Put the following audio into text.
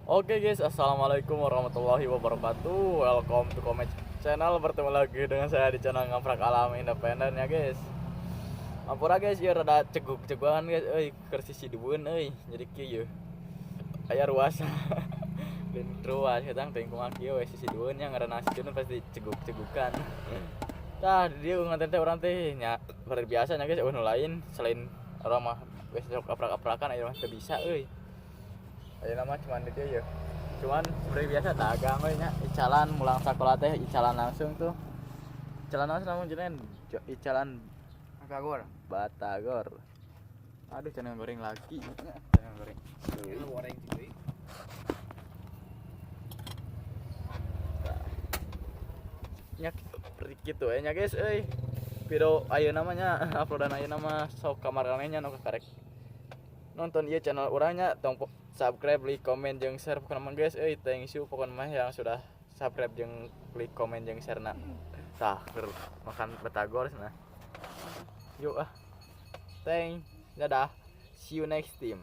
Oke guys, assalamualaikum warahmatullahi wabarakatuh. Welcome to Comment Channel. Bertemu lagi dengan saya di channel Ngamprak Alam Independen ya, guys. Ampura guys, ya rada ceguk-cegukan guys, euy, keur sisidueun euy. Jadi kieu. Aya ruas. Dan ruas kita teh kumaha kieu we sisidueun nya, ngaranna sisidueun pasti ceguk-cegukan. Tah, dia ngonten teh urang teh nya seperti biasa nya guys, euweuh nu lain selain urang mah geus sok aprak-aprakan, aya mah teu bisa euy. Ayeuna mah cuman di dieu ya. Cuman seperti biasa dagang we nya, icalan mulang sekolah teh icalan langsung tuh. Icalan langsung langsung jenengan icalan. Batagor. Batagor. Aduh, jangan goreng lagi. Jangan goreng. Ini goreng cuy. Nya seperti kitu we nya guys euy. Video ayeuna mah nya, uploadan ayeuna mah sok kamar nya nu karek nonton ieu channel urang nya, tong subscribe, like, komen jeung share pokona mah guys euy. Thank you pokona mah yang sudah subscribe jeung klik komen jeung share na. Tah, keur makan batagor cenah. Yuk ah. Thank. Dadah. See you next time.